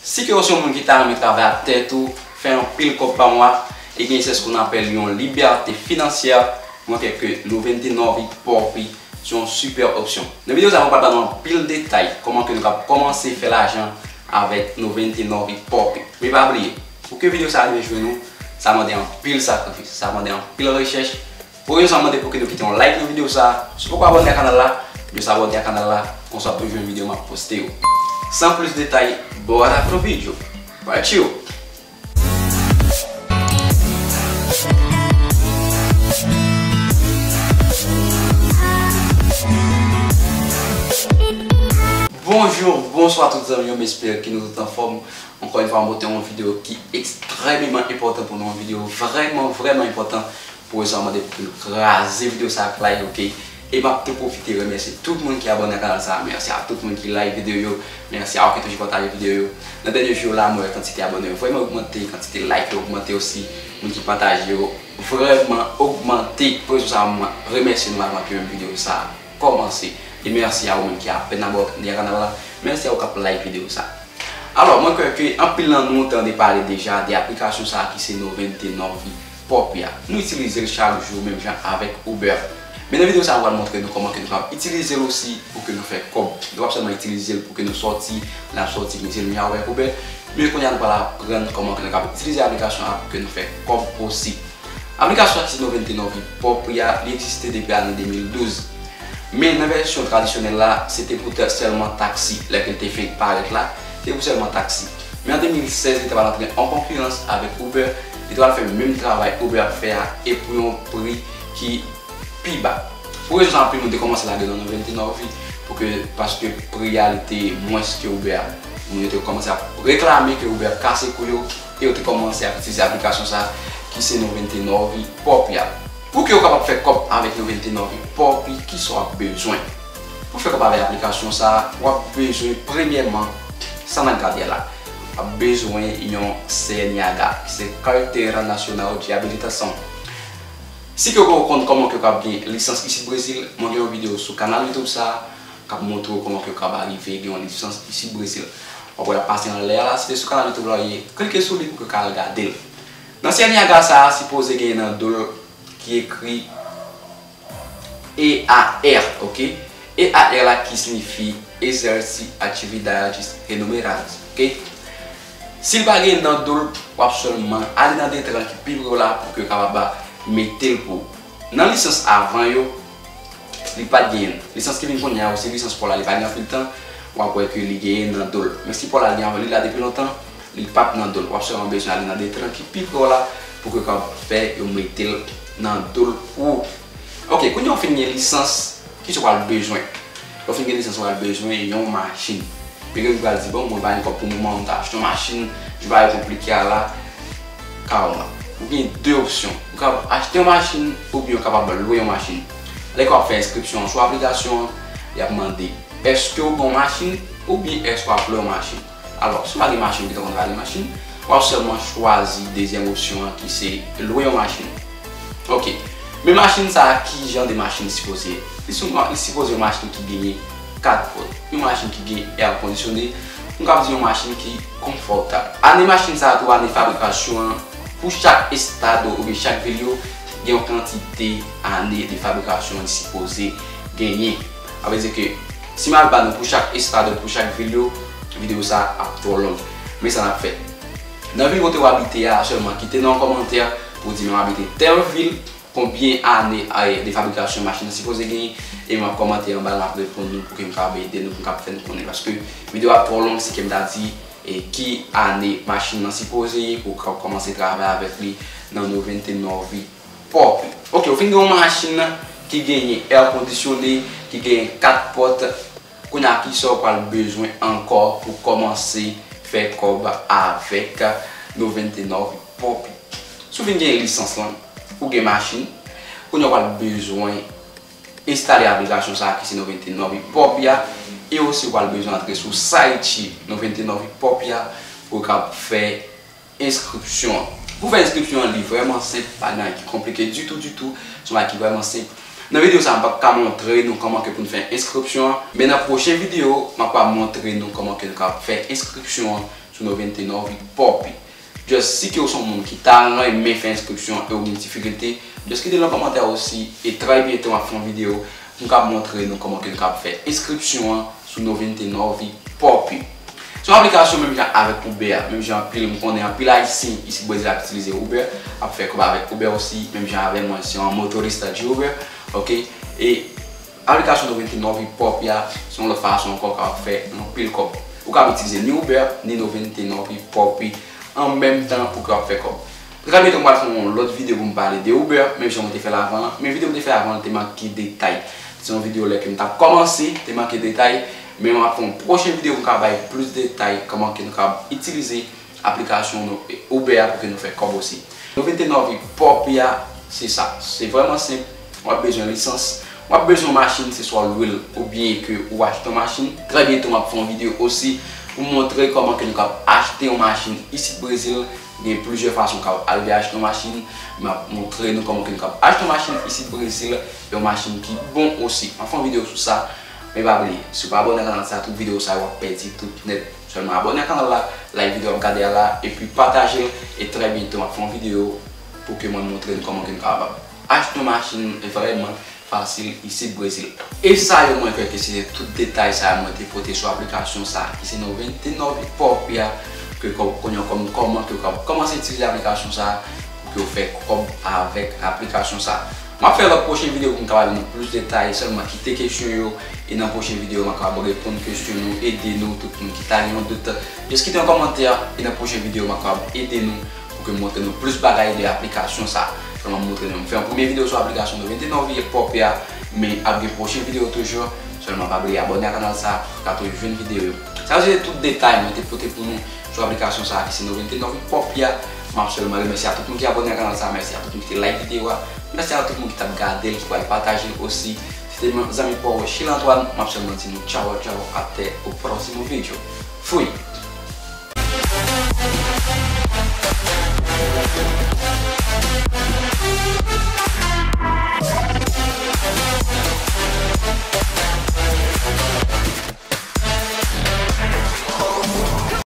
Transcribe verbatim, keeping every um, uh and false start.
Si ke w se yon moun ki ta renmen travay ak tèt ou, fè anpil kòb pa mwa, e gen se ce qu'on appelle yon libète finansyè, mwen kwè ke noventa e nove Poppy se yon sipè opsyon. Nan videyo sa a, mwen pral ba nou anpil detay kòman ke nou kab kòmanse fè lajan avèk noventa e nove Poppy. Men pa bliye, pou ke videyo sa a rive jwenn ou, sa mande anpil sakrifis, sa mande anpil rechèch, pou rezon sa, m mande pou ke nou kite yon like nan videyo sa a. Si w poko abòne ak kanal la, jis abòne ak kanal la, konsa w ap toujou jwenn videyo m ap poste yo. San plis detay, bòn atak nan videyo. Parti yo! Bonjou, bonswa tout zanmi yo, m espere ke nou tout anfòm. Ankò yon fwa, m pote yon videyo ki ekstrèmeman enpòtan pou nou, yon videyo vrèman, vrèman enpòtan. Pou rezon sa, m mande pou ke nou kraze videyo sa ak like, oke? E m ap tou pwofite remèsye tout moun ki abòne ak kanal sa a. Mèsi a tout moun ki like videyo yo. Mèsi a ou ki toujou pataje videyo yo. Nan dènye jou yo la, mwen wè kantite abòne yo vrèman ogmante, kantite like yo ogmante osi. Moun ki pataje yo vrèman ogmante. Pou rezon sa, m remèsye nou avan ke menm videyo sa a kòmanse. E mèsi a ou menm ki apèn abòne ak kanal la. Mèsi a ou k ap like videyo sa. Alò, mwen kwè ke anpil nan nou tande pale deja de aplikasyon sa a ki se noventa e nove Poppy a. Nou itilize l chak jou, menm jan avèk Uber. Men nan videyo sa a, mwen pral montre nou kòman ke nou kapab itilize l osi pou ke nou fè kòb. Nou p ap sèlman itilize l pou ke nou sòti, lè n ap sòti, mete l menm jan avèk Uber. Men kounye a, nou pral aprann kòman ke nou kapab itilize aplikasyon an pou ke nou fè kòb osi. Aplikasyon ki se noventa e nove Poppy a, li egziste depi ane de mil douz. Men nan vèsyon tradisyonèl la, se te pou tè-, sèlman taksi. Lè ke l te fenk parèt la, se te pou sèlman taksi. Men an de mil sèz, li te pral antre an konkirans avèk Uber, li te pral fè menm travay Uber ap fè a, e pou yon pri ki pi ba. Pou rezon sa, anpil moun te kòmanse lage nan noventa e nove, pou ke, paske pri a li te mwens ke Uber a. Moun yo te kòmanse ap reklame ke Uber kase kou yo, e yo te kòmanse ap itilize aplikasyon sa a, ki se noventa e nove Poppy a. Pou ke w kapab fè kòb avèk noventa e nove Poppy, kisa w ap bezwen? Pou fè kòb avèk aplikasyon sa a, w ap bezwen, premyèman, sa n ap gade a la. W ap bezwen yon C N Y A, ki se Carteira Nacional de Habilitação. Si ke w poko konn kòman ke w kab gen lisans isit Brezil, mwen gen yon videyo sou kanal YouTube sa a k ap montre w kòman ke w kab arive gen yon lisans isit Brezil. W ap wè l ap pase anlè a la, si se sou kanal YouTube la w ye, klike sou li pou ke w ka al gade l. Nan C N Y A sa a, sipoze genyen nan do l ki ekri E A R, oke? E A R la ki siyifi Exerce Atividades Remuneradas, oke? Si l pa gen nan do l, w ap sèlman ale nan detran ki pi pre w la pou ke w kapab mete l pou ou. Nan lisans avan yo, li pa t genyen. Lisans ki vin kounye a yo, se lisans pa w la, li pa gen anpil tan, w ap wè ke li genyen nan do l. Men si pa w la, li gen avan, li la depi lontan, li p ap nan do l. W ap sèlman bezwen ale nan detran ki pi pre w la pou ke w kapab fè yo mete l nan do l pou ou. Oke, kounye a w fin gen lisans, kisa w pral bezwen? Lè w fin gen lisans, w pral bezwen yon machin. Men gen moun ki pral di, "Bon, mwen pa gen kòb pou moman, m ta achte yon machin, jan bagay yo konplike a la." Kalma. Ou gen de opsyon. Ou kapab achte yon machin oubyen ou kapab lwe yon machin. Lè ke w ap fè enskripsyon an sou aplikasyon an, y ap mande, èske w gen yon machin oubyen èske w ap lwe yon machin? Alò, si w pa gen machin oubyen w pa konn vale machin, w ap sèlman chwazi dezyèm opsyon an ki se lwe yon machin. Oke. Men machin sa a, ki jan de machin li sipoze ye? Li sou-, li sipoze yon machin ki genyen kat pòt. Yon machin ki gen air conditionné. Nou kab di yon machin ki konfòtab. Ane machin sa a tou, ane fabrikasyon an, pou chak estado oubyen chak vil yo, gen yon kantite ane de fabrikasyon li sipoze genyen. Sa vle di ke si m al ba nou pou chak estado, pou chak vil yo, videyo sa a ap twò long. Men sa n ap fè. Nan vil kote w abite a sèlman, kite nan yon kòmantè pou w di, "Men m abite tèl vil, konbyen ane, eh, de fabrikasyon machin nan sipoze genyen?" E m ap kòmante anba la, m ap reponn nou pou ke m kapab ede nou, pou m kapab fè nou konnen. Paske videyo a ap twò long si ke m ta di, eh, ki ane machin nan sipoze ye pou w ka kòmanse travay avèk li nan noventa e nove Poppy. Oke, ou fin gen yon machin ki genyen air conditionné, ki genyen kat pòt. Kounye a, kisa w pral bezwen ankò pou kòmanse fè kòb avèk noventa e nove Poppy? Si w fin gen lisans lan, ou gen machin, kounye a w pral bezwen enstale aplikasyon sa a ki se noventa e nove Poppy a, e osi w pral bezwen antre sou site noventa e nove Poppy a pou w kapab fè enskripsyon an. Pou fè enskripsyon an, li vrèman senp, pa gen anyen ki konplike ditou, ditou. Se yon bagay ki vrèman senp. Nan videyo sa a, m p ap ka montre nou kòman ke pou n fè enskripsyon an, men nan pwochen videyo, m ap ka montre nou kòman ke nou ka fè enskripsyon an sou Novente Novi Poppy. Just si ke w se yon moun ki ta renmen fè enskripsyon e w gen difikilte, just kite l nan kòmantè osi, e trè byento m ap fè yon videyo pou m ka montre nou kòman ke nou ka fè enskripsyon an sou Novente Novi Poppy. Se yon aplikasyon menm jan avèk Uber, menm jan anpil, m konnen anpil Ayisyen isit Brezil ap itilize Uber, ap fè kòb avèk Uber osi, menm jan avè mwen, se yon motorista de Uber, ok? E aplikasyon Novente Novi Poppy a, se yon lòt fason ankò w kapab fè anpil kòb. Ou kapab itilize ni Uber, ni Novente Novi Poppy an menm tan pou ke w ap fè kòb. Trè byento m pral fè yon lòt videyo pou m pale de Uber, menm jan mwen te fè l avan an, men videyo m te fè avan an te manke detay. Se yon videyo lè ke m t ap kòmanse, te manke detay, men m ap fè yon pwochen videyo pou m ka bay plis detay kòman ke nou kapab itilize aplikasyon nou, Uber a pou ke nou fè kòb osi. Novente Novi Poppy a, se sa. Se vrèman senp. W ap bezwen lisans, w ap bezwen yon machin, se swa w lwe l oubyen ke ou achte yon machin. Trè byento m ap fè yon videyo osi pou montre kòman ke nou kab achte yon machin isit Brezil. Gen plizyè fason w kab arive achte yon machin. M ap montre nou kòman ke nou kab achte yon machin isit Brezil, yon machin ki bon osi. M ap fè yon videyo sou sa. Men pa bliye, si w pa abòne a kanal sa, tout videyo sa yo w ap pèdi tout nèt. Sèlman abòne a kanal la, like videyo w ap gade a la, epi pataje l, e trè byento m ap fè yon videyo pou ke mwen montre nou kòman ke nou kapab achte yon machin vrèman fasil isit Brezil. E sa yo mwen kwè ke se tout detay sa yo mwen te pote sou aplikasyon sa ki se Novente Novi Poppy a, ke kò-, kounye a kòm kòman ke w kab kòmanse itilize aplikasyon sa pou ke w fè kòb avèk aplikasyon sa. M ap fè lòt pwochen videyo pou m ka ba nou plis detay, sèlman kite kesyon yo, e nan pwochen videyo m a kapab reponn kesyon nou, ede nou, tout moun ki ta gen yon dout. Just kite yon kòmantè, e nan pwochen videyo m a kapab ede nou pou ke m montre nou plis bagay de aplikasyon sa. Sèlman m montre nou, m fè yon premye videyo sou aplikasyon Novente Novi Poppy a, men ap gen pwochen videyo toujou. Sèlman pa bliye abòne a kanal sa pou ka toujou jwenn videyo yo. Sa yo se tout detay mwen te pote pou nou sou aplikasyon sa ki se Novente Novi Poppy a. M ap sèlman remèsye a tout moun ki abòne a kanal sa, mèsi a tout moun ki te like videyo a, mèsi a tout moun ki t ap gade l, ki pral pataje l osi. Se te zanmi pa w Sheila Antoine, m ap sèlman di nou tchaw, tchaw, até o próximo vídeo. Fui!